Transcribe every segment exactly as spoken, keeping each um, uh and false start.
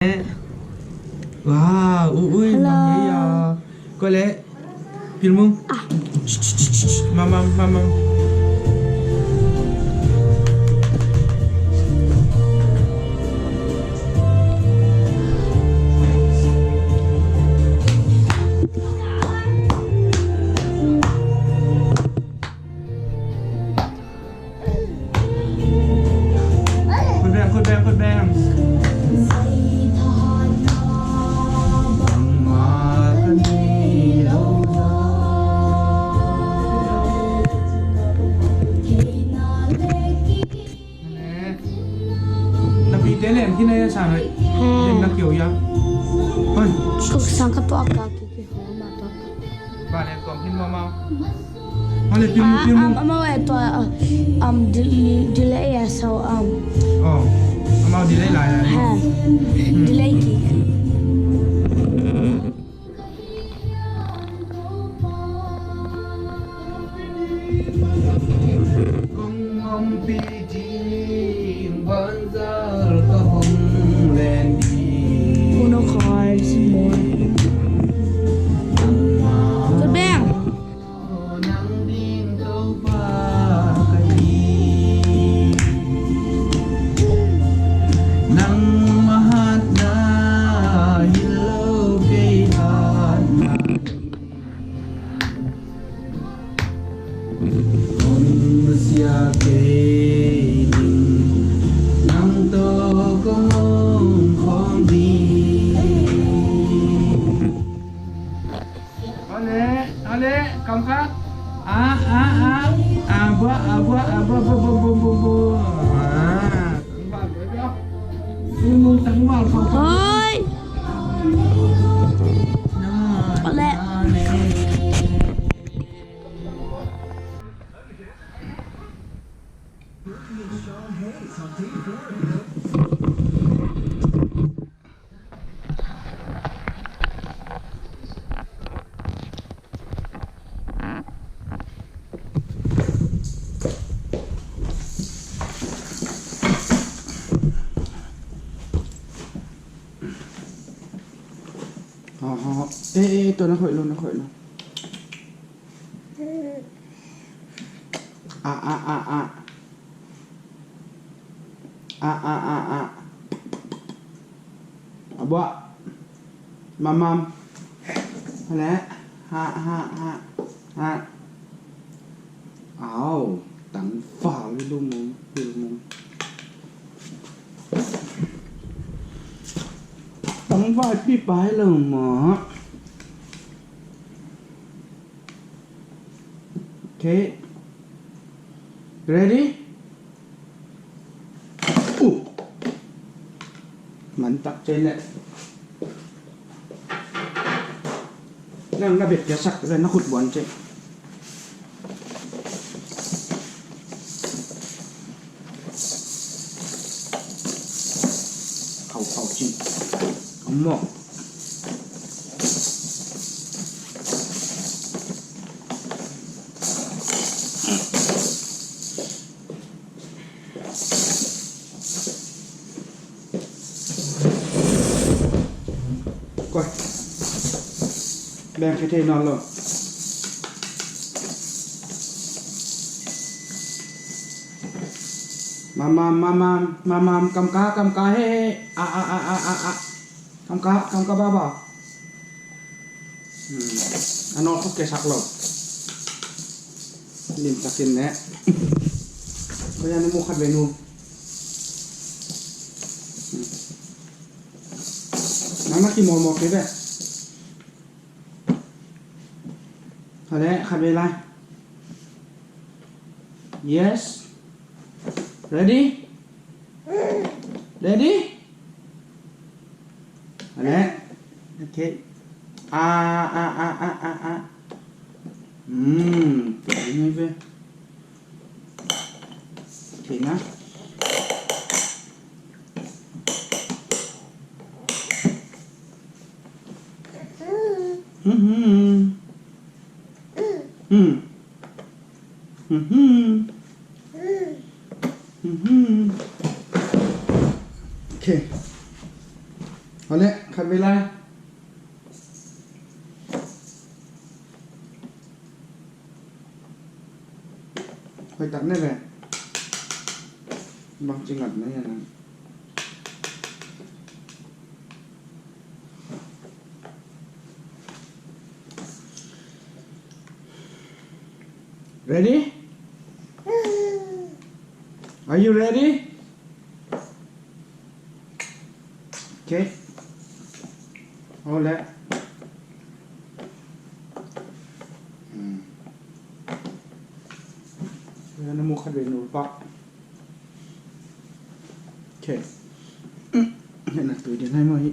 Wow, ui, ui, hello. Mang ngei a. Koi le, Pilmung. Ah. Shh, shh, shh, shh. Mamam, mamam. Khut beng, khut beng, khut beng. Napite lem khin a sang ai. Lem na kiau ya. Hoi. Kuk sang ka tuak ka ki ki ho ma tuak. Ba le tuam khin ma ma. Hale, pil, ah, pil. Um, amau e tua, uh, um, di-, delay e so, um. Oh, amau delay lai lai. Ha. Hmm. Delay kik. Kong ompi ding banzar ka hong len ding. Uno cards more. Good bang. Nang ding Topa ka hi. Nangmah hatna hi lo, kei hatna hi. Hong nusia kei ding, nang tawh kong om khawm ding. Ale, ale, kam khat. A, a, a. A bua, a bua, a bua, bua, bua, bua, bua, bua. A, tangval, bua, bua. Tangval, tangval. Oi. Na, ale. Na, ne. Aha. Eh, eh, tua na khoih lo, na khoih lo. A, a, a, a. A, a, a, a. A bua. Mam, mam. Ale. Ha, ha, ha, ha. Au, tangval hi lo maw, hi lo maw. Tangval pi pai lo maw. Okay. Ready? Uh. Man tak cei leh. Nang na bet kia sak le na khut buan cei. Khau, khau cin. Khau mawk. Koi. Beng khe thei nawn lo. Mamam, mamam, mamam, kam ka, kam ka, he, he. A, a, a, a, a, a. Kam ka, kam ka, baba. Hmm. A nawl khop kei sak lo. Lim takin ne. Ko yan mu khat ve nu. Hmm. Nang na ki mawlmawl kei ve. Hale, khat ve lai. Yes. Ready? Ready? Hale. Okay. A, a, a, a, a, a. Hmm. Tua hi ve. Okay na. Mhm. Hmm. Mhm. Mhm. Okay. Hale, khat vei lai. Hoih tak ne ve. Bang ci ngat na hian ang. Ready? Are you ready? Okay. Ole. Hmm. Kaya na mu khat vei nul pak. Okay. Hei na tui ding hai maw hi.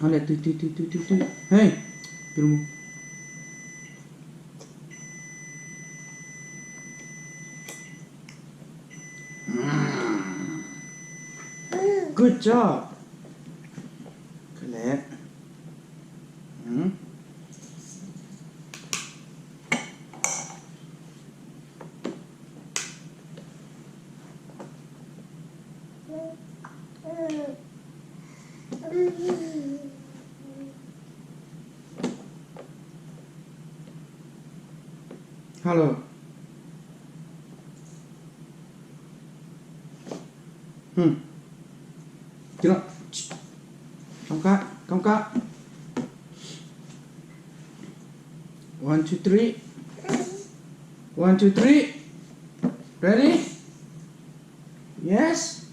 Hale, tui, tui, tui. Hei. Pil mu. Good job. Kale. Hmm. Hello. Hmm. Kino. Kamka, kamka. One, two, three. One, two, three. Ready? Yes.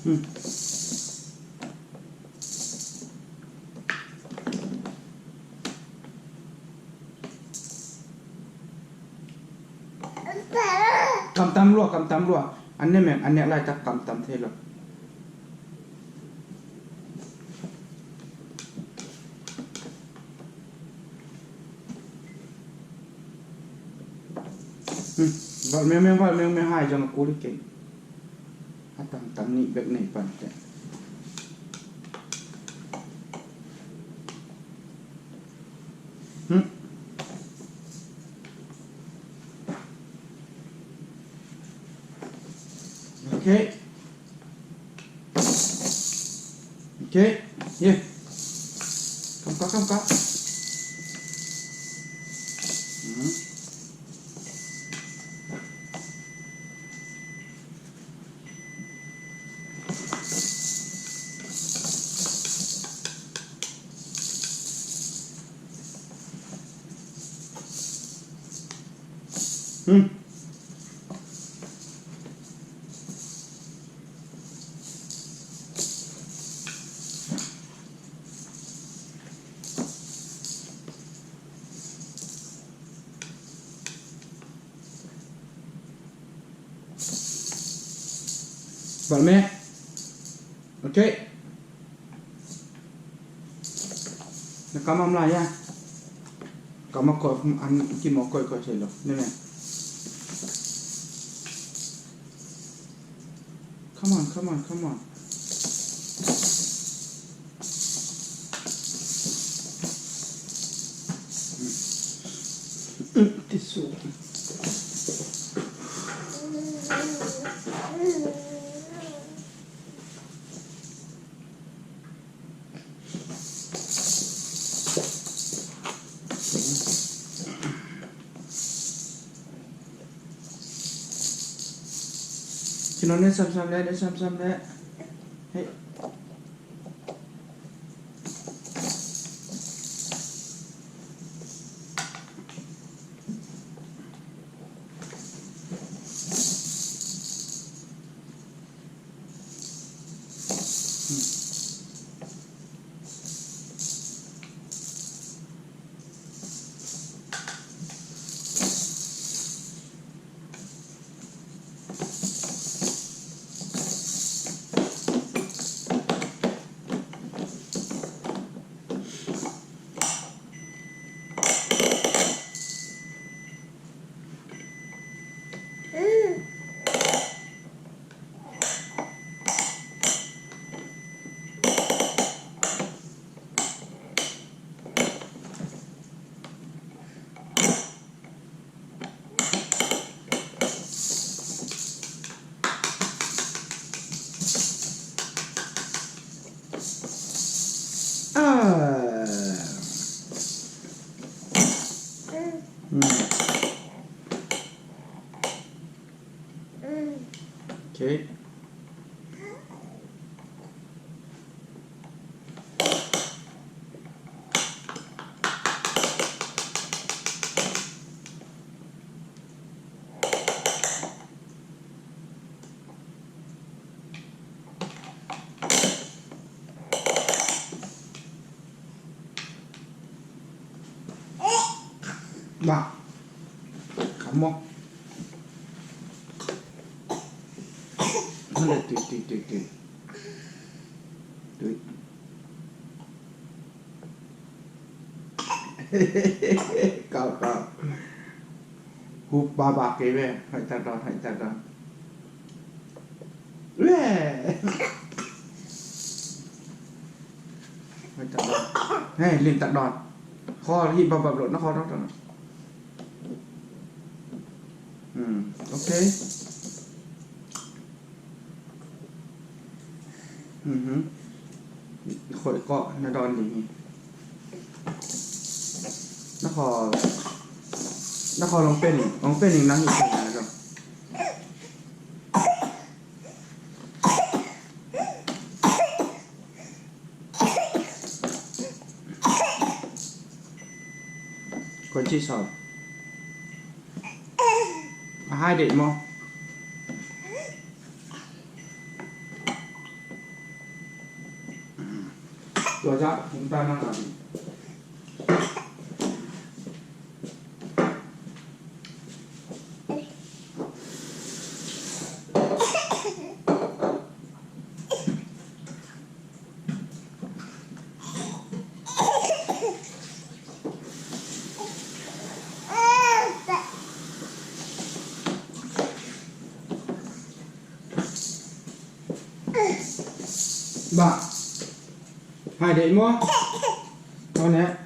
Hmm. Kamtam lua, kamtam lua. An ne meng, an nek laitak kamtam thei lo. Hmm. Val meng meng, val meng meng, hai zong a kul hi kei. A tam tam nih bek nei pan te. Hmm. Okay. Okay. Yeah. Kamka, kamka. Hmm. Hmm. Bal me. Okay. Na kam am lai a? Kam a koih an kimaw koih koih thei lo. Ne me. Come on, come on, come on. This one. Cino ne samsam le, ne samsam le. Hei. Okay. Ba. Kamu. Mana tu, tu, tu, tu. Tu. Kau, kau. Hup ba ba kei ve. Hoih tak dawn, hoih tak dawn. Ve. Hoih tak dawn. Hei, lim tak dawn. Khawl hi bap bap lo, na khawl tak dawn. Hmm, okay. Mhm. Khoih kawh na dawn ding hi. Na khawl, na khawl hong pen in, hong pen in nang hi kei na dawn. Koi ci sawl. A hai deih maw? Tua zah hong ta nang a ding. Ba. Hai deih maw? Tau ne.